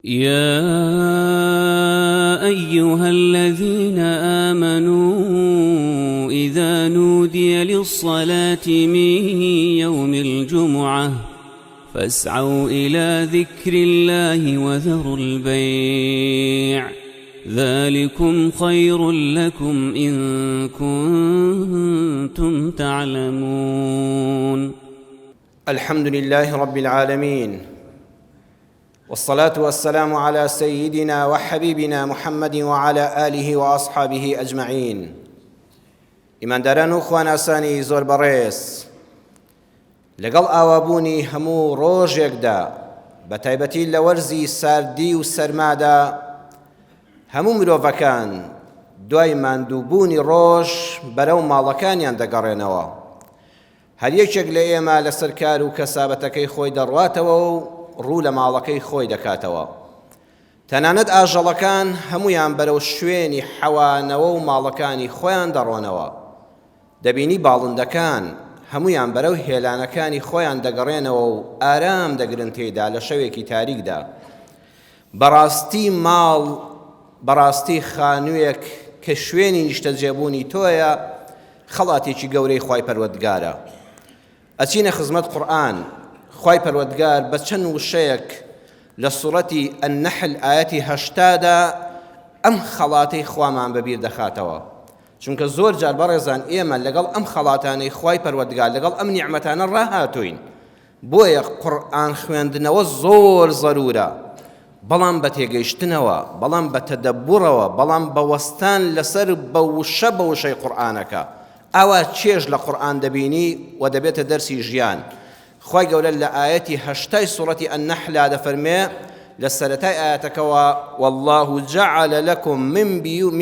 يا أيها الذين آمنوا إذا نودي للصلاة من يوم الجمعة فاسعوا إلى ذكر الله وذروا البيع ذلكم خير لكم إن كنتم تعلمون. الحمد لله رب العالمين والصلاة والسلام على سيدنا وحبيبنا محمد وعلى آله وأصحابه أجمعين. ئیمانداران و خواناسانی زۆر بەڕێز، لەگەڵ ئاوابوونی هەموو ڕۆژێکدا بە تایبەتی لە وەرزی ساردی و سەرمادا هەموو مرۆڤەکان دوای ماندووبوونی ڕۆژ بەرەو ماڵەکانیان دەگەڕێنەوە. هەر یەکێک لە ئێمە لەسەر کار و کەسابەتەکەی خۆی دەڕواتەوە و ڕوو لە ماڵەکەی خۆی دەکاتەوە. تەنانەت ئاژەڵەکان هەموویان بەرەو شوێنی حەوانەوە و ماڵەکانی خۆیان دەڕۆنەوە. دەبینی باڵندەکان هەموویان بەرەو هێلانەکانی خۆیان دەگەڕێنەوە و ئارام دەگرن تێیدا لە شەوێکی تاریکدا. بەڕاستی ماڵ، بەڕاستی خانوویەک کە شوێنی نیشتەجێبوونی تۆیە، خەڵاتێکی گەورەی خوای پەروەردگارە. ئەچینە خزمەت قورئان، خوای پەروەردگار بە چەند وشەیەک لە سوڕەتی النحل ئایەتی هەشتادا ئەم خەڵاتەی خوامان بەبیر دەخاتەوە. چونکە زۆر جار بەڕێزان ئێمە لەگەڵ ئەم خەڵاتانەی خوای پەروەردگار لەگەڵ ئەم نیعمەتانە ڕاهاتووین، بۆیە قورئان خوێندنەوە زۆر زەرورە بەڵام بە تێگەیشتنەوە، بەڵام بە تەدەبورەوە، بەڵام بە وەستان لەسەر بە وشە بە وشەی قورئانەکە ئاوا چێژ لە قورئان دەبینی و دەبێتە دەرسی ژیان. خوای گەورە لە ئایەتی هەشتای سوڕەتی النحل دەفەرمێ لە سەرەتای ئایەتەکەوە واللە جعل لکم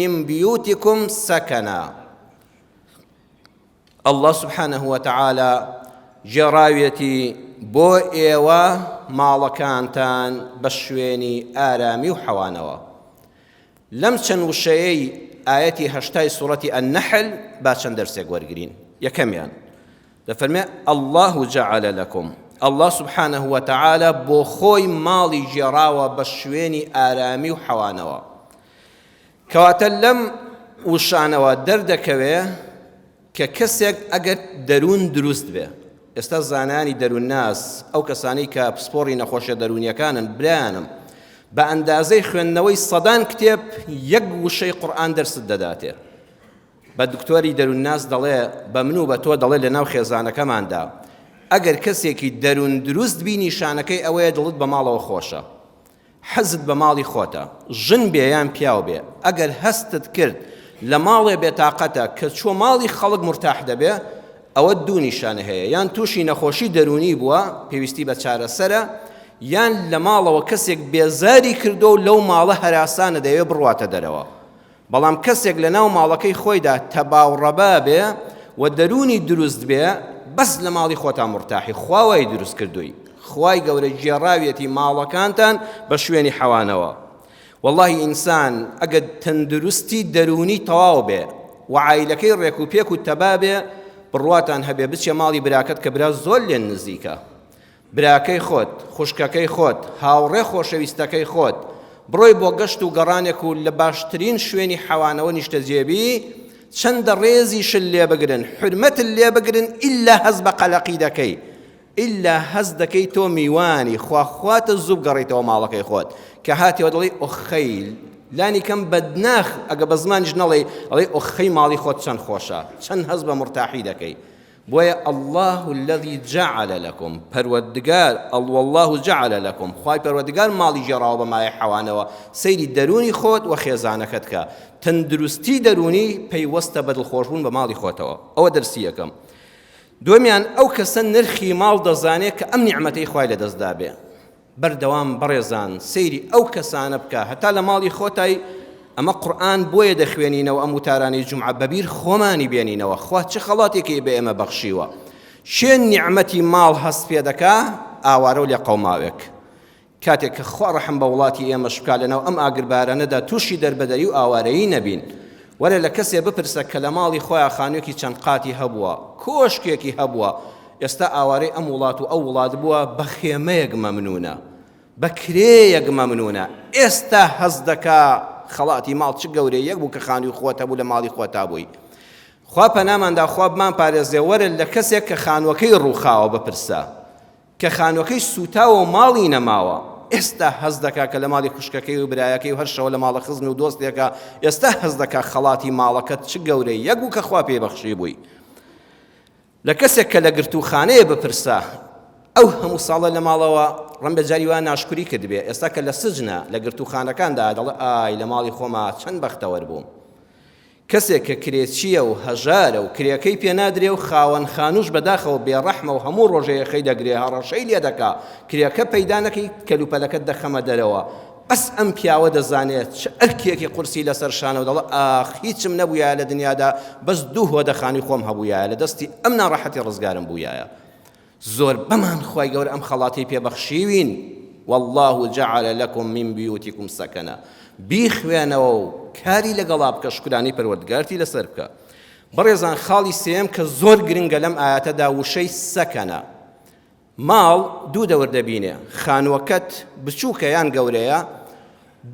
من بیوتکم سکنا. اللە سبحانە وتعالی گێڕاویەتی بۆ ئێوە ماڵەکانتان بە شوێنی ئارامی و حەوانەوە. لەم چەند وشەیەی ئایەتی هەشتای سوڕەتی النحل با چەند دەرسێک وەرگرین. یەکەمیان دەفەرمێ اللە جعل لکم، اللە سبحانە وتعالی بۆ خۆی ماڵی گێڕاوە بە شوێنی ئارامی و حەوانەوە. کەواتە لەم وشانەوە دەردەکەوێ کە کەسێک ئەگەر دەروون دروست بێ، ئێستا زانایانی دەروونناس، ئەو کەسانەی کە پسپۆڕی نەخۆشیە دەروونیەکانن، برایانم بە ئەندازەی خوێندنەوەی سەدان کتێب یەک وشەی قورئان دەرست دەداتێ. بە دکتۆری دەروونناس دەڵێ، بە من و بە تۆ دەڵێ لەناو خێزانەکەماندا ئەگەر کەسێکی دەروون دروست بی نیشانەکەی ئەوەیە دڵت بە ماڵەوە خۆشە. حەزت بە ماڵی خۆتە، ژن بێ یان پیاو بێ، ئەگەر هەستت کرد لە ماڵێ بێتاقەتە کە چووە ماڵی خەڵک مورتاح دەبێ، ئەوە دوو نیشانە هەیە، یان تووشی نەخۆشی دەروونی بووە پێویستی بە چارەسەرە، یان لە ماڵەوە کەسێک بێزاری کردووە و لەو ماڵە هەراسانە دەیەوێ بڕواتە دەرەوە. بەڵام کەسێک لە ناو ماڵەکەی خۆیدا تەبا و ڕەبا بێ و دەروونی دروست بێ بەس لە ماڵی خۆتا مورتاحی خوا وای دروست کردووی خوای گەورە گێڕاویەتی ماڵەکانتان بە شوێنی حەوانەوە واللهی ئینسان ئەگەر تەندروستی دەروونی تەواو بێ و عایلەکەی ڕێک و پێک و تەبا بێ بڕواتان هەبێ بچێ ماڵی براکەت کە برا زۆر لێن نزیکە براکەی خۆت، خوشکەکەی خۆت، هاوڕێ خۆشەویستەکەی خۆت، بڕۆی بۆ گەشت و گەڕانێک و لە باشترین شوێنی حەوانەوە نیشتەجێ بی، چەندە ڕێزیشت لێ بگرن، حورمەتت لێ بگرن ئیلا هەست بە قەلەقی دەکەی، ئیلا هەست دەکەی تۆ میوانی، خوا خواتە زوو بگەڕێیتەوە ماڵەکەی خۆت، کە هاتیەوە دەڵێی ئۆخەی، لانی کەم بەدناخ ئەگە بە زمانیش نەڵێی، ئەڵێی ئۆخەی ماڵی خۆت چەند خۆشە، چەند هەست بە مورتاحی دەکەی. بۆیە اللە الذی جعل لکم، پەروەردگار، واللە جعل لکم، خوای پەروەردگار ماڵی گێڕاوە بە مایەی حەوانەوە، سەیری دەروونی خۆت و خێزانەکەت کە، تەندروستی دەروونی پەیوەستە بە دڵخۆشبوون بە ماڵی خۆتەوە، ئەوە دەرسی یەکەم. دووەمیان ئەو کەسە نرخی ماڵ دەزانێ کە ئەم نیعمەتەی خوای لەدەست دابێ. بەردەوام بەڕێزان سەیری ئەو کەسانە بکە هەتا لە ماڵی خۆتای ئەمە قورئان بۆیە دەخوێنینەوە ئەم وتارانەی جومعە بەبیر خۆمانی بێنینەوە خوا چ خەڵاتێکی بە ئێمە بەخشیوە کێ نیعمەتی ماڵ هەست پێ دەکا ئاوارە و لێقەوماوێک کاتێک کە خوا ڕەحم بە وڵاتی ئێمەش بکا لەناو ئەم ئاگربارانەدا تووشی دەربەدەری و ئاوارەیی نەبین وەرە لە کەسێ بپرسە کە لە ماڵی خۆیان خانوویەکی چەند قاتی هەبووە کۆشکێکی هەبووە ئێستا ئاوارەی ئەم وڵات و ئەو وڵات بووە بە خێمەیەک مەمنونە. بە کرێیەک مەمنونە ئێستا هەست دەکا خەڵاتی ماڵ چ گەورەیەک بوو کە خانووی خۆت هەبوو لە ماڵی خۆتا بووی خوا پەناماندا خوا بمان پارێزێ وەرە لە کەسێک کە خانووەکەی ڕووخاوە بپرسە کە خانووەکەی سووتاوە و ماڵی نەماوە ئێستا هەست دەکا کە لە ماڵی خوشکەکەی و برایەکەی و هەر شەوە لە ماڵە خزم و دۆستێکە ئێستا هەست دەکا خەڵاتی ماڵەکەت چ گەورەی یەک بوو کە خوا پێی بەخشی بووی لە کەسێک کە لە گرتووخانەیە بپرسە ئەو هەموو ساڵە لە ماڵەوە ڕەنگە جاری وا ناشکری کردبێ ئێستا کە لە سجنە لە گرتووخانەکاندا دەڵێ ئای لە ماڵی خۆما چەند بەختەوەر بووم کەسێک کە کرێچییە و هەژارە و کرێکەی پێ نادرێ و خاوەن خانووش بەداخەوە بێڕەحمە و هەموو ڕۆژێ یەخەی دەگرێ هەڕەشەی لێ دەکا کرێکە پەیدا نەکەی کەلوپەلەکەت دەخەمە دەرەوە بەس ئەم پیاوە دەزانێ چ ئەرکێکی قورسی لەسەر شانە و دەڵێ ئاخ هیچم نەبوویایە لە دنیادا بەس دوو هۆدە خانووی خۆم هەبوویایە لە دەستی ئەم ناڕەحەتی ڕزگارم بوویایە زۆربەمان خوای گەورە ئەم خەڵاتەی پێ بەخشیوین واللە جعل لکم من بیوتکم سکنا بیخوێنەوە و کاری لەگەڵا بکە شکرانەی پەروەردگارتی لەسەر بکە بەڕێزان خاڵی سێیەم کە زۆر گرنگە لەم ئایەتەدا وشەی سەکەنە ماڵ دوو دەور دەبینێ خانووەکەت بچووکە یان گەورەیە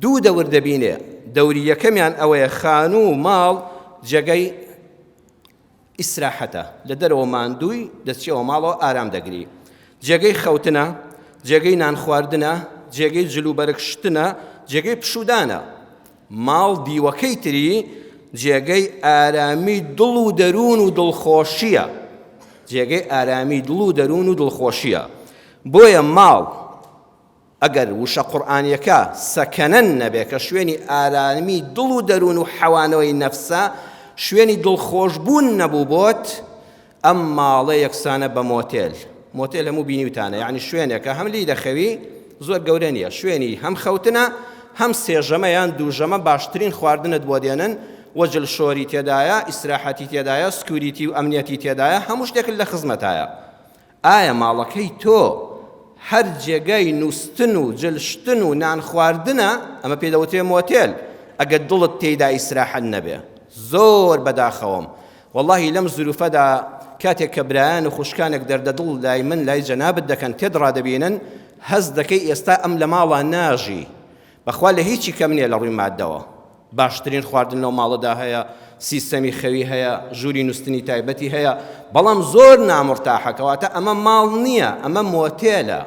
دوو دەور دەبینێ دەوری یەکەمیان ئەوەیە خانوو و ماڵ جێگەی ئیسراحەتە، لە دەرەوە ماندووی دەچیەوە ماڵەوە ئارام دەگری. جێگەی خەوتنە، جێگەی نان خواردنە، جێگەی جل و بەرگ شتنە، جێگەی پشوودانە. ماڵ دیوەکەی تری جێگەی ئارامی دڵ و دەروون و دڵخۆشییە. جێگەی ئارامی دڵ و دەروون و دڵخۆشییە. بۆیە ماڵ. ئەگەر وشە قورئانیەکە سەکەنەن نەبێ کە شوێنی ئارامی دڵ و دەروون و حەوانەوەی نەفسە، شوێنی دڵخۆشبوون نەبوو بۆت، ئەم ماڵە یەکسانە بە مۆتێل. مۆتێل هەموو بینیوتانە، یەعنی شوێنێکە هەم لێی دەخەوی، زۆر گەورە نییە، شوێنی هەم خەوتنە، هەم سێ ژەمە یان دوو ژەمە باشترین خواردنت بۆ دێنن و جلشۆری تێدایە، ئیسراحەتی تێدایە، security و ئەمنیەتی تێدایە، هەموو شتێکت لە خزمەتایە. ئایا ماڵەکەی تۆ هەر جێگای نوستن و جل شتن و نان خواردنە؟ ئەمە پێی دەوترێ مۆتێل ئەگەر دڵت تێیدا ئیسراحەت نەبێ. زۆر بەداخەوەم وەڵاهی لەم زروفەدا کاتێک کە برایان و خوشکانێک دەردە دڵ لای من لای جەنابت دەکەن تێت ڕادەبینن هەست دەکەی ئێستا ئەم لە ماڵا ناژی بەخوا لە هیچی کەم نییە لە ڕووی ماددەوە باشترین خواردن لەو ماڵەدا هەیە سیستەمی خەوی هەیە ژووری نووستنی تایبەتی هەیە بەڵام زۆر نامرتاحە کەواتە ئەمە ماڵ نییە ئەمە مۆتێلە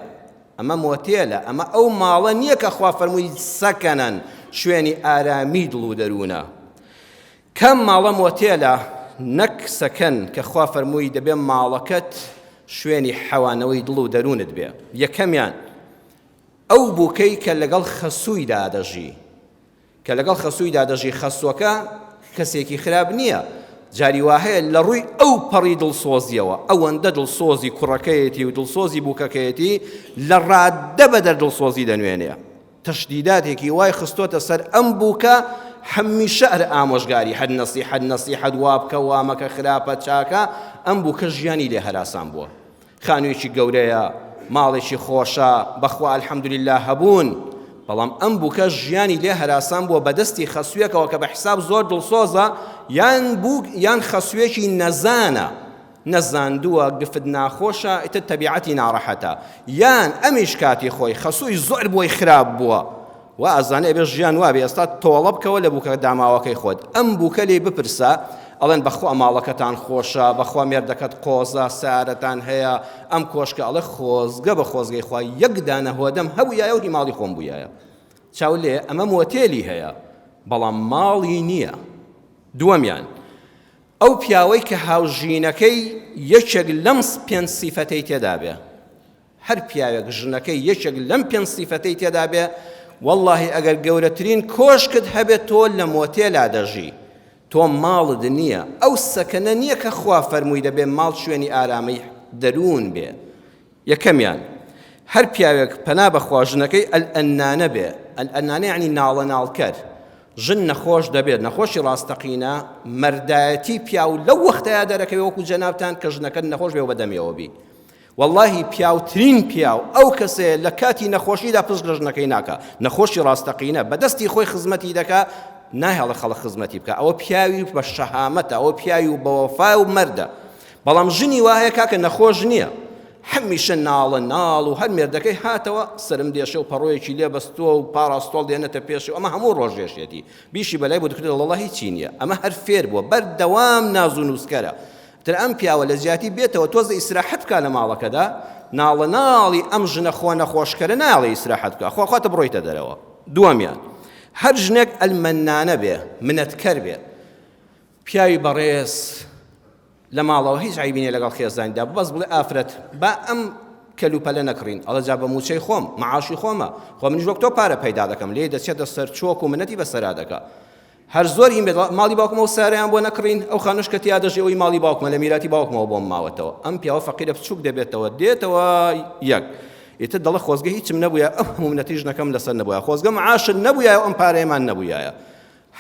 ئەمە مۆتێلە ئەمە ئەو ماڵە نییە کە خوا فەرمووی سەکەنەن شوێنی ئارامی دڵ و دەروونە کام ماڵە مۆتێلە نەک سەکەن کە خوا فەرمووی دەبێ ماڵەکەت شوێنی حەوانەوەی دڵ و دەروونت بێ یەکەمیان ئەو بووکەی کە لەگەڵ خەسوویدا دەژی کە لەگەڵ خەسوویدا دەژی خەسووەکە کەسێکی خراپ نییە جاری وا هەیە لە ڕووی ئەو پەڕی دڵسۆزیەوە ئەوەندە دڵسۆزی کوڕەکەیەتی و دڵسۆزی بووکەکەیەتی لە ڕاددە بەدەر دڵسۆزی دەنوێنێ تەشدیداتێکی وای خستۆتە سەر ئەم بووکە هەمیشە ئەر ئامۆژگاری هەر نەسیحەت نەسیحەت وا بکە وا مەکە خراپە چاکە ئەم بووکە ژیانی لێ هەراسان بووە خانوویەکی گەورەیە، ماڵێکی خۆشە، بەخوا الحمدللە هەبوون، بەڵام ئەم بووکە ژیانی لێ هەراسان بووە بەدەستی خەسوویەکەوە کە بە حساب زۆر دڵسۆزە، یان بووک یان خەسوویەکی نەزانە، نەزاندووە، گفت ناخۆشە، ئیتر تەبیعەتی ناڕەحەتە، یان ئەمیش کاتی خۆی خەسووی زۆر بۆی خراپ بووە، وا ئەزانێ ئەبێ ژیان وابێ ئێستا تۆڵە بکەوە لە بووکە داماوەکەی خۆت ئەم بووکە لێی بپرسە ئەڵێن بەخوا ماڵەکەتان خۆشە بەخوا مێردەکەت قۆزە سارەتان هەیە ئەم کۆشکە ئەڵێ خۆزگە بە خۆزگەی خوا یەک دانە هۆدەم هەبوویایە و هی ماڵی خۆم بوویایە چاو لێ ئەمە مۆتێلی هەیە بەڵام ماڵی نییە دووەمیان ئەو پیاوەی کە هاوژینەکەی یەکێک لەم پێنج سیفەتەی تێدا بێ هەر پیاوێک ژنەکەی یەکێک لەم پێنج سیفەتەی تێدا بێ وەڵڵاهی ئەگەر گەورەترین کۆشکت هەبێت تۆ لە مۆتێلا دەژی تۆ ماڵت نییە ئەو سەکەنە نییە کە خوا فەرمووی دەبێ ماڵ شوێنی ئارامی دەروون بێ یەکەمیان هەر پیاوێک پەنا بەخوا ژنەکەی ئەلئەنانە بێ ئەلئەنانە یعنی ناڵە ناڵکەر ژن نەخۆش دەبێت نەخۆشی ڕاستەقینە مەردایەتی پیاو لەو وەختەیە دەرەکەوێ وەکو جەنابتان کە ژنەکەت نەخۆش بێ و بەدەمیەوە بی وەڵاهی پیاوترین پیاو ئەو کەسەیە لە کاتی نەخۆشیدا پشت لە ژنەکەی ناکا نەخۆشی ڕاستەقینە بە دەستی خۆی خزمەتی دەکا ناهێڵە خەڵک خزمەتی بکە ئەوە پیاوی بە شەهامەتە ئەوە پیاوی و بەوەفا و مەردە بەڵام ژنی وا هەیە کاکە نەخۆش نییە. هەمیشە ناڵە ناڵ و هەر مێردەکەی هاتەوە سەرم دێشێ و پەڕۆیەکی لێ بەستووە و پاڕاستۆڵ دێنێتە پێشی و ئەمە هەموو ڕۆژێشێتی بیشی بەلای بۆ دکتۆر دەڵێ هیچی نییە ئەمە هەر فێر بووە بەردەوام ناز و نووسکەرە تر ئەم پیاوە لە جیاتی بێتەوە تۆزە ئیسراحەت بکا لە ماڵەکەدا ناڵە ناڵی ئەم ژنە خۆ نەخۆشکەرە ناڵێ ئیسراحەت بکا خۆ خۆتە بڕۆیتە دەرەوە دووەمیان هەر ژنێک ئەلمەنانە بێ منەتکەر بێ پیاوی بەڕێز لە ماڵەوە هیچ عەیبی نیە لەگەڵ خێزانیدا بەس بڵێ ئافرەت با ئەم کەلوپەلە نەکڕین ئەڵێ جا بە موچەی خۆم معاشی خۆمە خۆ منیش وەک تۆ پارە پەیدا دەکەم لێی دەچێتە سەر چۆک و منەتی بەسەرا دەکا هەر زۆر هین بێت ماڵی باوکم ئەو سارەیان بۆ نەکڕین ئەو خانوش کە تیا دەژی ئەوی ماڵی باوکمە لە میراتی باوکمەوە بۆم ماوەتەوە ئەم پیاوە فەقیرە بچووک دەبێتەوە دێتەوە یەک ئیتر دەڵێ خۆزگە هیچم نەبووە ئەو هەموو منەتی ژنەکەم لەسەر نەبووە خۆزگە معاشت نەبووە ئەم پارەیەمان نەبوویایە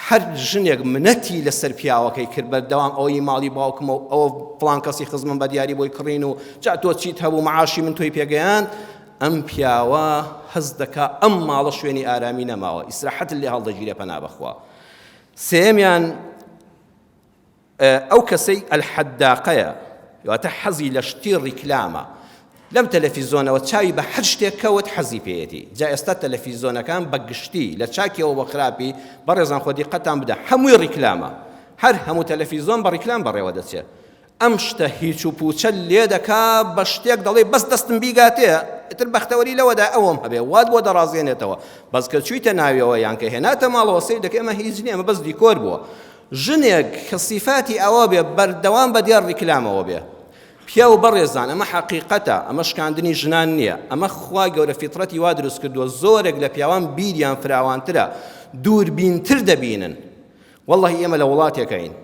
هەر ژنێک منەتی لەسەر پیاوەکەی کرد بەردەوام ئەوەی ماڵی باوکمە و ئەوە فڵان کەسی خزمم بە دیاری بۆی کڕین و جا تۆ چیت هەبوو معاشی من تۆی پێگەیاند ئەم پیاوە هەست دەکا ئەم ماڵە شوێنی ئارامی نەماوە ئیسراحەت لێ هەڵدەگیرێ پەنا بەخوا سێیەمیان ئەو کەسەی الحداقەیە واتە حەزی لە شتی ڕیکلامە لەم تەلەفیزۆنەوە چاوی بە هەر شتێک کەوت حەزی پێیەتی جا ئێستا تەلەفیزۆنەکان بە گشتی لە چاکیەوە بۆ خراپی بەڕێزان خۆ دیقەتان بدە هەمووی ڕیکلامە هەر هەموو تەلەفیزۆن بە ڕیکلام بەڕێوە دەچێت ئەم شتە هیچ و پوچە لێ دەکا بە شتێک دەڵێ بەس دەستم بیگاتێ ئیتر بەختەوەری لەوەدا ئەوەم هەبێ وات بۆ دەڕازێنێتەوە بەس کە چوویتە ناویەوە یان کە هێناتە ماڵەوە سەیر دەکەی ئەمە هیچ نییە ئەمە بەس دیکۆر بووە ژنێک کە سیفاتی ئەوە بێ بەردەوام بە دیار ڕیکلامەوە بێ پیاو بەڕێزان ئەمە حەقیقەتە ئەمە شکاندنی ژنان نییە ئەمە خوا گەورە فیتڕەتی وا دروست کردووە زۆرێک لە پیاوان بیریان فراوانترە دووربینتر دەبینن وەڵڵاهی ئێمە لە وڵاتێکین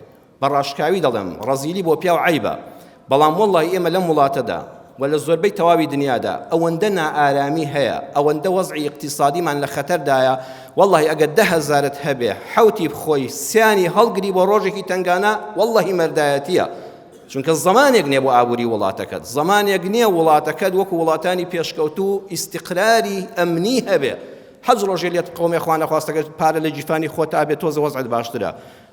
بە ڕاشکاوی دەڵێم ڕەزیلی بۆ پیاو عەیبە، بەڵام وەڵڵاهی ئێمە لەم وڵاتەدا و لە زۆربەی تەواوی دنیادا ئەوەندە نائارامی هەیە، ئەوەندە وەزعی ئیقتیسادیمان لە خەتەردایە، وەڵڵاهی ئەگەر دە هەزارت هەبێ حەوتی بخۆی سیانی هەڵگری بۆ ڕۆژێکی تەنگانە وەڵڵاهی مەردایەتییە، چونکە زەمانێک نییە بۆ ئابووری وڵاتەکەت، زەمانێک نییە وڵاتەکەت وەکو وڵاتانی پێشکەوتوو ئیستیقراری ئەمنی هەبێ، حەج ڕۆژێ لێت بقەومێ خوا نەخواستەگەر پارە لە گیرفانی خۆتا بێ تۆزە وەزعت باشترە.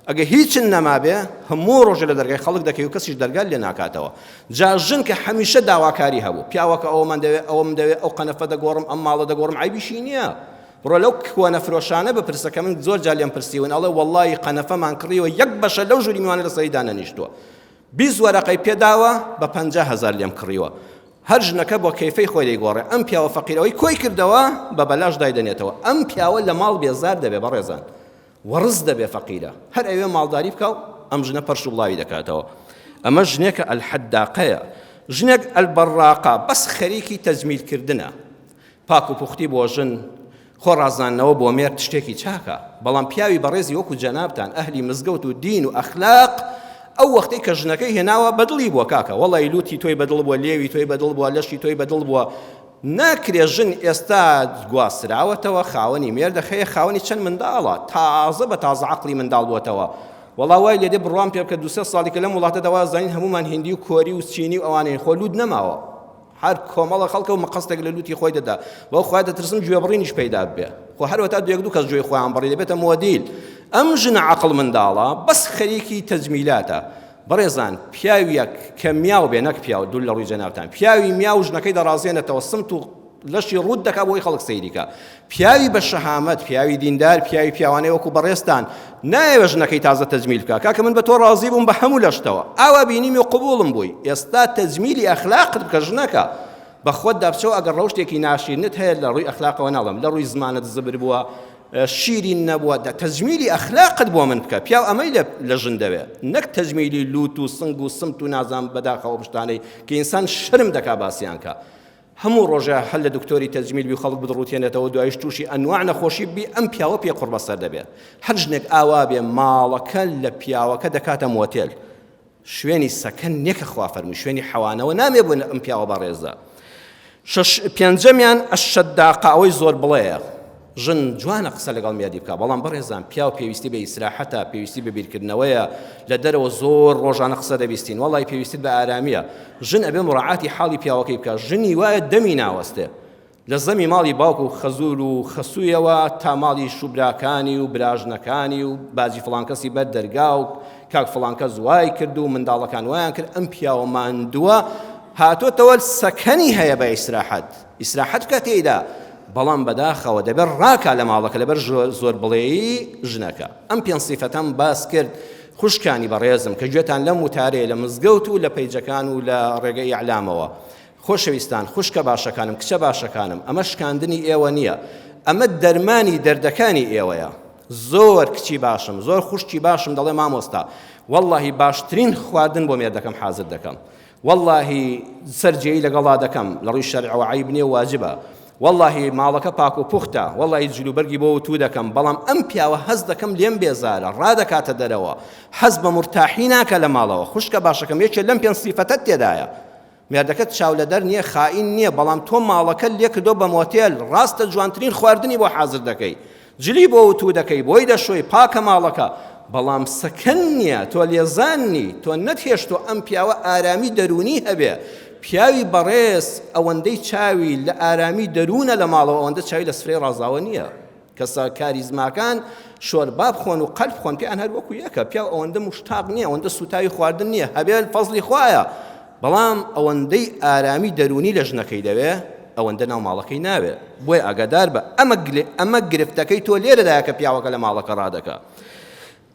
ئەگە هیچت نەمابێ هەموو ڕۆژێ لە دەرگای خەڵک دەکەی و کەسیش دەرگات لێ ناکاتەوە. جا ژن کە هەمیشە داواکاری هەبوو، پیاوەکە ئەوەمان دەوێ، ئەوەم دەوێ، ئەو قەنەفە دەگۆڕم، ئەم ماڵە دەگۆڕم، عەیبیشی نییە. بڕۆ لەو کۆنە فرۆشانە بپرسە کە من زۆر جار لێم پرسیون، ئەڵێ وەڵڵاهی قەنەفەمان کڕیوە یەک بەشە لەو ژووری میوانە لەسەری دانەنیشتووە. 20 وەرەقەی پێداوە بە 50 هەزار لێم کڕیوە. هەر ژنەکە بۆ کەیفەی خۆی دەیگۆڕێ. ئەم پیاوە فەقیرەوەی کۆی کردەوە بە بەلاش دایدەنێتەوە. ئەم پیاوە لە ماڵ بێزار دەبێ بەڕێزان. وەڕس دەبێ فەقیرە هەر ئەوێ ماڵداری بکا و ئەم ژنە پەرش و بڵاوی دەکاتەوە ئەمە ژنێکە الحداقەیە ژنێک البراقە بەس خەریکی تەجمیل کردنە پاک و پوختی بۆ ژن خۆ ڕازاندنەوە بۆ مێرد شتێکی چاکە بەڵام پیاوی بەڕێزی وەکو جەنابتان ئەهلی مزگەوت و دین و ئەخلاق ئەو وەختەی کە ژنەکەی هێناوە بەدڵی بووە کاکە وەڵی لوتی تۆی بەدڵ بووە لێوی تۆی بەدڵ بووە لەشی تۆی بەدڵ بووە ناکرێ ژن ئێستا گواستراوەتەوە خاوەنی مێردە خەیە خاوەنی چەند منداڵە تازە بە تازە عەقڵی منداڵ بۆتەوە وەڵا وای لێدێ بڕوام پێ بکە دوسێ ساڵی کە لەم وڵاتەدا وا زانین هەمومان هیندی و کۆری و چینی و ئەوانەین خۆ لوت نەماوە هەر کۆمەڵە خەڵکە و مقەستێک لە لوتی خۆی دەدا بەو خوای دەترسم گوێبڕینیش پەیدا ببێ خۆ هەروەتا دوێک دوو کەس گوێی خۆیان بڕی دەبێتە مۆدیل ئەم ژنە عەقڵ منداڵە بەس خەریکی تەجمیلاتە بەڕێزان پیاویەک کە میاو بێ نەک پیاو دوور لە ڕووی جەنابتان پیاوی میاو ژنەکەی دەڕازێنێتەوە سمت و لەشی ڕووت دەکا بۆی خەڵک سەیری کا پیاوی بە شەهامەت پیاوی دیندار پیاوی پیاوانەی وەکو بەڕێزتان نایەوێ ژنەکەی تازە تەجمیل بکا کاکە من بە تۆ ڕازی بووم بە هەموو لەشتەوە ئاوا بینیمی و قبوڵم بووی ئێستا تەجمیلی ئەخلاقت بکە ژنەکە بە خۆتدا بچەوە ئەگەر ڕەوشتێکی ناشیرنت هەیە لە ڕووی ئەخلاقەوە ناڵێم لە ڕووی زمانت زبر بووە شیرین نەبووە دە تەجمیلی ئەخلاقت بۆ من بکە پیاو ئەمەی لە ژن دەوێ نەک تەجمیلی لوت و سنگ و سمت و نازان بەداخەوە شتانەی کە ئینسان شەرم دەکا باسیان کە هەموو ڕۆژە هەر لە دکتۆری تەجمیل بی خەڵک بدڕوتێنێتەوە دوایش تووشی ئەنواع نەخۆشی بی ئەم پیاوە پێ قوڕبەسەر دەبێ هەر ژنێک ئاوا بێ ماڵەکە لە پیاوەکە دەکاتە مۆتێل شوێنی سەکەن نیە کە خوا فەرمووی شوێنی حەوانەوە نامێ بۆ ئەم پیاوە بەڕێزە. شەش پێنجەمیان الشداقە ئەوەی زۆر بڵێیە ژن جوانە قسە لەگەڵ مێردی بکە بەڵام بەڕێزان پیاو پێویستی بە ئیسراحەتە پێویستی بە بیرکردنەوەیە لە دەرەوە زۆر ڕۆژانە قسە دەبیستین وەڵی پێویستیت بە ئارامیە ژن ئەبێ مڕاعاتی حاڵی پیاوەکەی بکە ژنی وایە دەمی ناوەستێ لە زەمی ماڵی باوک و خەزوور و خەسوویەوە تا ماڵی شووبراکانی و براژنەکانی و باجی فڵان کەسی بەر دەرگا و کاک فڵان کەس وای کرد و منداڵەکان وایان کرد، ئەم پیاوە ماندووە هاتۆتەوە سەکەنی هەیە بە ئیسراحەت ئیسراحەت بکە تێیدا بەڵام بەداخەوە دەبێت ڕاکا لە ماڵەکە لەبەر زۆر بڵێی ژنەکە ئەم پێنج سیفەتەم باس کرد خوشکانی بەڕێزم کە گوێتان لەم وتارەیە لە مزگەوت و لە پەیجەکان و لە ڕێگەی ئیعلامەوە خۆشەویستان خوشکە باشەکانم کچە باشەکانم ئەمە شکاندنی ئێوە نییە ئەمە دەرمانی دەردەکانی ئێوەیە زۆر کچی باشم زۆر خوشکی باشم دەڵێ مامۆستا واللهی باشترین خواردن بۆ مێردەکەم حازر دەکەم وەڵاهی سەر جێی لەگەڵا دەکەم لە ڕووی شەرعەوە عەیب نییە و واجبە وەڵاهی ماڵەکە پاک و پوختە وەڵاهی جلوبەرگی بۆ وتوو دەکەم بەڵام ئەم پیاوە هەست دەکەم لێم بێزارە ڕادەکاتە دەرەوە حەز بە مورتاحی ناکە لە ماڵەوە خوشکە باشەکەم یەکێ لەم پێنج سیفەتەت تێدایە مێردەکەت چاو لەدەر نییە خائین نییە بەڵام تۆ ماڵەکەت لێ کردۆ بە مۆتێل ڕاستە جوانترین خواردنی بۆ حازر دەکەی جلی بۆ وتوو دەکەی بۆی دەشۆی پاکە ماڵەکە بەڵام سەکەن نییە تۆ لێزان نی تۆ نەتهێشتوە ئەم پیاوە ئارامی دەروونی هەبێ پیاوی بەڕێز ئەوەندەی چاوی لە ئارامی دەروونە لە ماڵەوە ئەوەندە چاوی لە سفرەی ڕازاوە نییە کەسە کاریزماکان شۆربا بخۆن و قەل بخۆن پێیان هەر وەکو یەکە پیاو ئەوەندە مشتاق نییە ئەوەندە سوتاوی خواردن نییە هەبێ فەزلی خوایە بەڵام ئەوەندەی ئارامی دەروونی لە ژنەکەی دەوێ ئەوەندە ناو ماڵەکەی ناوێ بۆیە ئاگادار بە ئەمە ئەمە گرفتەکەی تۆ لێرەدایە کە پیاوەکە لە ماڵەکە ڕادەکا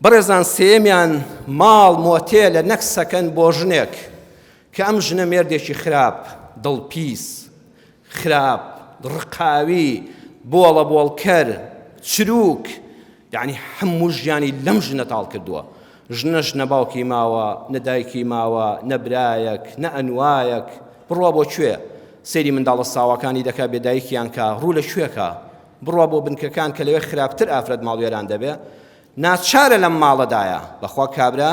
بەڕێزان سێیەمیان ماڵ مۆتێلە نەک سەکەن بۆ ژنێک کە ئەم ژنە مێردێکی خراپ دڵپیس خراپ ڕقاوی بۆڵە بۆڵکەر چروک یەعنی هەموو ژیانی لەم ژنە تاڵ کردووە ژنەش نە باوکی ماوە نە دایکی ماوە نە برایەک نە ئەنوایەک بڕوا بۆ کوێ سەیری منداڵە ساواکانی دەکا بێ دایکیان کا ڕوو لە کوێکا بڕوا بۆ بنکەکان کە لەوێ خراپتر ئافرەت ماڵوێران دەبێ ناچارە لەم ماڵەدایە بەخوا کابرا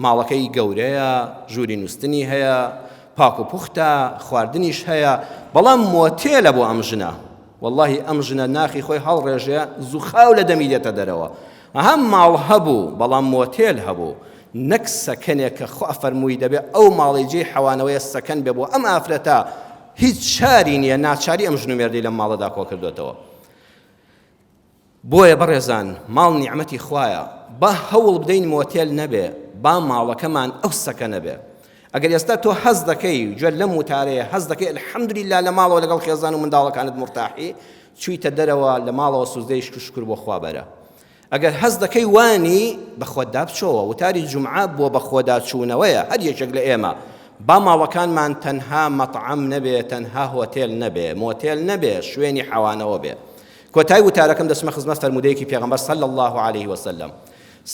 ماڵەکەی گەورەیە ژووری نووستنی هەیە پاک و پوختە خواردنیش هەیە بەڵام مۆتێلە بۆ ئەم ژنە وەڵاهی ئەم ژنە ناخی خۆی هەڵڕێژێ زوخاو لە دەمی دێتە دەرەوە ئەها ماڵ هەبوو بەڵام مۆتێل هەبوو نەک سەکەنێک کە خوا فەرمووی دەبێ ئەو ماڵەی جێی حەوانەوەیە سەکەن بێ بۆ ئەم ئافرەتە هیچ چاری نییە ناچاری ئەم ژن و مێردەی لەم ماڵەدا کۆ کردوێتەوە بۆیە بەڕێزان ماڵ نیعمەتی خوایە با هەوڵ بدەین مۆتێل نەبێ با ماڵەکەمان ئەو سەکەنە بێ ئەگەر ئێستا تۆ هەست دەکەی گوێت لەم وتارەیە هەست دەکەی الحمدللە لە ماڵەوە لەگەڵ خێزان و منداڵەکانت مورتاحی چوویتە دەرەوە لە ماڵەوە سوزدەی شکر بۆ خوا بەرە ئەگەر هەست دەکەی وانی بەخۆتدا بچۆوە وتاری جومعە بۆ بەخۆدا چوونەوەیە هەر یەکێک لە ئێمە با ماڵەکانمان تەنها مەتعەم نەبێ تەنها هۆتێل نەبێ مۆتێل نەبێ شوێنی حەوانەوە بێ کۆتای وتارەکەم دەچمە خزمەت فەرموودەیەکی پێغەمبەر صلی اللە علیه وسلم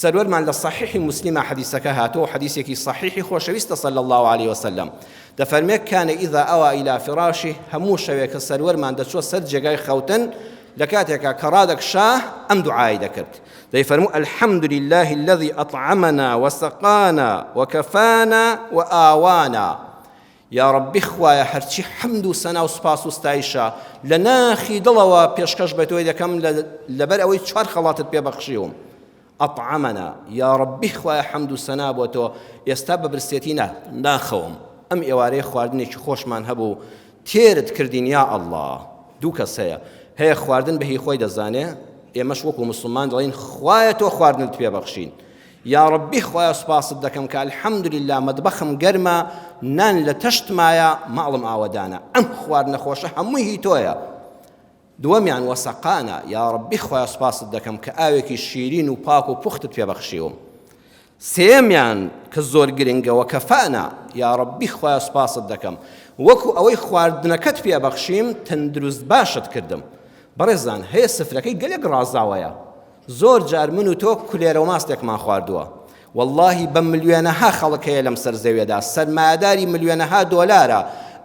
سەروەرمان لە صحیحی مسلمە حەدیسەکە هاتووە و حەدیسێکی صحیحی خۆشەویستە صلی اللە علیه وسلم دەفەرمێ کان اذا اوى الى فراشه هەموو شەوێک کە سەروەرمان دەچووە سەر جێگای خەوتن لە کاتێکا کە ڕادەکشا ئەم دوعای دەکرد دەیفەرموو الحمد لله الذي اطعمنا وسقانا وكفانا وآوانا یاڕەبی خوایە هەرچی حەمد و سەنا و سوپاس و ستایشە لە ناخی دڵەوە پێشکەش بە تۆی دەکەم لەبەر ئەوەی چوار خەڵاتت پێ بەخشیوم ئەطعمنا یاڕەبی خوایە حەمد و سەنا بۆ تۆ ئێستا بە برسێتی نا ناخەوم ئەم ئێوارەیە خواردنێکی خۆشمان هەبوو تێرت کردین یا ئەڵڵا دوو کەس هەیە هەیە خواردن بە هی خۆی دەزانێ ئێمەش وەکو مسلمان دەڵێین خوایە تۆ خواردنت پێ بەخشین یاڕەبی خوایە سوپاست دەکەم کە الحمدللە مەتبەخم گەرمە نان لە تەشتمایە ماڵم ئاوەدانە ئەم خواردنە خۆشە هەمووی هی تۆیە دووەمیان وەسەقانە یاڕەبی خوایە سوپاست دەکەم کە ئاوێکی شیرین و پاک و پوختت پێ بەخشیوم سێیەمیان کە زۆر گرنگە وەکەفانا یاڕەبی خوایە سوپاست دەکەم وەکو ئەوەی خواردنەکەت پێ بەخشیم تەندروست باشت کردم بەڕێزان هەیە سفرەکەی گەلێک ڕازاوەیە زۆر جار من و تۆ کولێرە و ماستێکمان خواردووە وەڵاهی بە ملیۆنەها خەڵک هەیە لەم سەر زەویەدا سەرمایەداری ملیۆنەها دۆلارە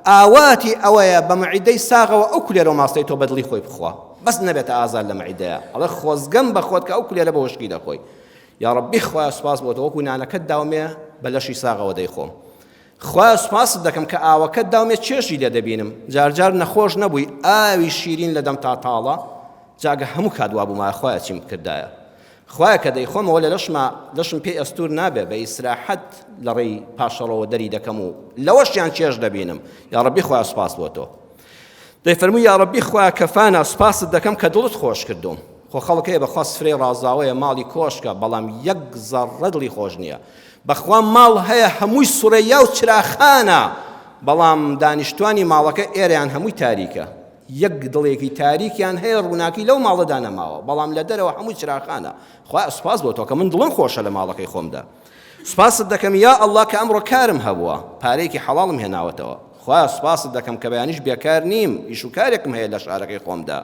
ئاواتی ئەوەیە بە معیدەی ساغەوە ئەو کولێرە و ماستەی تۆ بەدڵی خۆی بخوا بەس نەبێتە ئازار لە معیدەیە ئەڵێ خۆزگەم بە خۆت کە ئەو کولێرە بە وشکی دەخۆی یاڕەبی خوایە سوپاس بۆ تۆ وەکو نانەکەت داومێ بە لەشی ساغەوە دەیخۆم خوایە سوپاست دەکەم کە ئاوەکەت داومێ چێژی لێ دەبینم جارجار نەخۆش نەبووی ئاوی شیرین لە دەم تا تاڵە جا گە هەموو کات وابوومایە خوایە چیم بکردایە خوایە کە دەیخۆمەوە لە لەشما لەشم پێ ئەستور نابێ بە ئیسراحەت لە ڕێی پاشەڕەوە دەری دەکەم و لەوەشیان چێژ دەبینم یا ڕەبی خوایە سوپاس بۆ تۆ دەیفەرموو یاڕەبی خوایە کەفانا سوپاست دەکەم کە دڵت خۆش کردوم خۆ خەڵک هەیە بەخوا سفرەی ڕازاوەیە ماڵی کۆشکە بەڵام یەک زەڕە دڵی خۆش نییە بەخوا ماڵ هەیە هەمووی سوڕەیا و چراخانە. بەڵام دانیشتوانی ماڵەکە ئێرەیان هەمووی تاریکە، یەک دڵێکی تاریکیان هەیە ڕووناکی لەو ماڵەدا نەماوە، بەڵام لە دەرەوە هەمووی چراخانە. خوایە سوپاس بۆ تۆ کە من دڵم خۆشە لە ماڵەکەی خۆمدا. سوپاست دەکەم یا اللە کە ئەمڕۆ کارم هەبووە، پارەیەکی حەڵاڵم هێناوەتەوە. خوایە سوپاست دەکەم کە بەیانیش بێکار نیم، ئیش و کارێکم هەیە لە شارەکەی خۆمدا.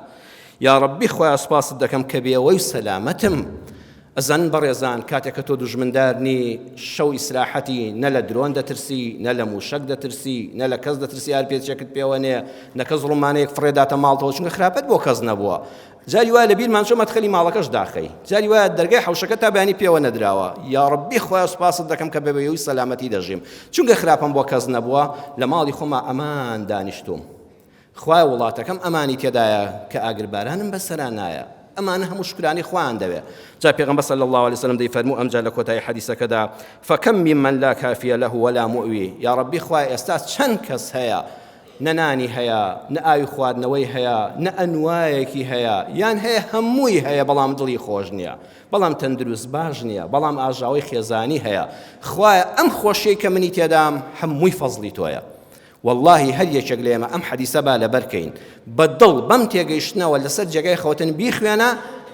یاڕەبی خوایە سوپاست دەکەم کە بێوەی و سەلامەتم. ئەزانن بەڕێزان کاتێک کە تۆ دوژمندار نی شەو ئیسراحەتی نە لە درۆن دەترسی نە لە موشەک دەترسی نە لە کەس دەترسی ئار پێچێکت پێوە نێ نە کەس ڕومانەیەک فڕێداتە ماڵتەوە چونکە خراپەت بۆ کەس نەبووە جاری وایە لە بیرمان چۆ مەدخەلی ماڵەکەش داخەی جاری وایە دەرگای حەوشەکە تا بەیانی پێوە نەدراوە یاڕەبی خوایە سوپاست دەکەم کە بە بێوەی سەلامەتی دەژیم چونکە خراپەم بۆ کەس نەبووە لە ماڵی خۆما ئەمان دانیشتووم خوایە وڵاتەکەم ئەمانی تێدایە کە ئاگربارانم بەسەرا نایە ئەمانە هەموو شکرانی خوایان دەوێ جا پێغەمبەر صلی الله علیه وسلم دەیفەرموو ئەمجا لە کۆتایی حەدیسەکەدا فکم ممن لا کافیە له ولا مؤوی یا ربی خوایە ئێستا چەند کەس هەیە نە نانی هەیە نە ئاوی خواردنەوەی هەیە نە ئەنوایەکی هەیە یان هەیە هەمووی هەیە بەڵام دڵی خۆش نییە بەڵام تەندروست باش نییە بەڵام ئاژاوەی خێزانی هەیە خوایە ئەم خۆشیەی کە منی تێدام هەمووی فەزڵی تۆیە وەڵاهی هەر یەکێک لە ئێمە ئەم حەدیسە با لەبەر کەین بە دڵ بەم تێگەیشتنەوە لەسەر جێگای خەوتن بیخوێنە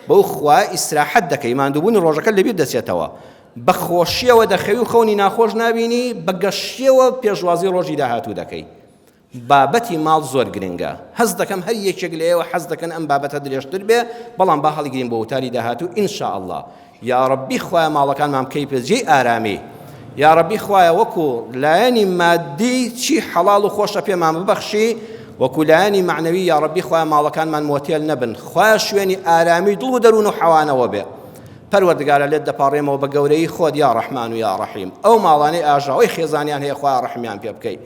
بەو خوایە ئیسراحەت دەکەی ماندووبوونی ڕۆژەکە لەبیر دەچێتەوە بە خۆشیەوە دەخەوی و خەونی ناخۆش نابینی بە گەشیەوە پێشوازی ڕۆژی داهاتوو دەکەی بابەتی ماڵ زۆر گرنگە هەست دەکەم هەر یەکێک لە ئێوە حەز دەکەن ئەم بابەتە درێژتر بێ بەڵام با هەڵیگرین بۆ وتاری داهاتوو إن شاء الله یاڕەبی خوایە ماڵەکانمان بکەی بە جێی ئارامی یاڕەبی خوایە وەکو لایەنی مادی چی حەڵاڵ و خۆشە پێمان ببەخشی وەکو لایەنی معنەوی یاڕەبی خوایە ماڵەکانمان مۆتێل نەبن خوایە شوێنی ئارامی دڵ و دەروون و حەوانەوە بێ پەروەردگارە لێت دەپاڕێمەوە بە گەورەی خۆت یا ڕەحمان و یا ڕەحیم ئەو ماڵانەی ئاژاوەی خێزانیان هەیە خوایە ڕەحمیان پێ بکەی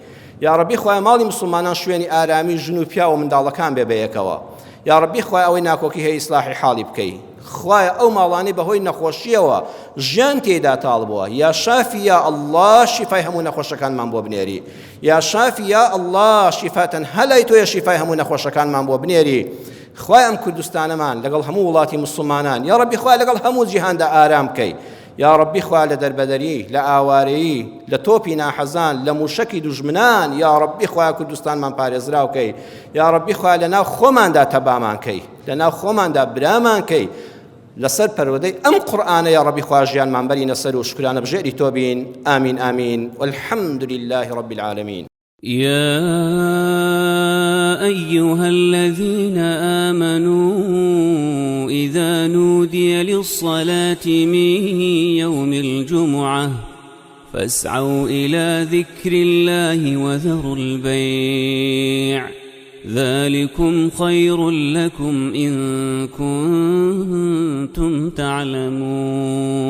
یاڕەبی خوایە ماڵی مسلمانان شوێنی ئارامی ژن و پیاو و منداڵەکان بێ بەیەکەوە یاڕەبی خوایە ئەوەی ناکۆکی هەیە ئیسلاحی حاڵی بکەی خوایە ئەو ماڵانەی بەهۆی نەخۆشیەوە ژیان تێیدا تاڵ بووە یا شافی یا اللە شیفای هەموو نەخۆشەکانمان بۆ بنێری یا شافی یا اللە شیفا تەنها لای تۆیە شیفای هەموو نەخۆشەکانمان بۆ بنێری خوای ئەم کوردستانەمان لەگەڵ هەموو وڵاتی مسلمانان یا ڕەبی خوای لەگەڵ هەموو جیهاندا ئارام بکەی یا ڕەبی خوا لە دەربەدەری لە ئاوارەیی لە تۆپی ناحەزان لە موشەکی دوژمنان یا ڕەبی خوا کوردستانمان پارێزراو کەی یا ڕەبی خوا لە ناو خۆماندا تەبامان کەی لە ناو خۆماندا برامان کەی لەسەر پەروەردەی ئەم قورئانە یا ڕەبی خوا ژیانمان بەرینە سەر و شکرانە بژێری تۆ بین ئامین ئامین والحمد لله رب العالمین. يا أيها الذين آمنوا إذا نودي للصلاة من يوم الجمعة فاسعوا إلى ذكر الله وذروا البيع ذلكم خير لكم إن كنتم تعلمون.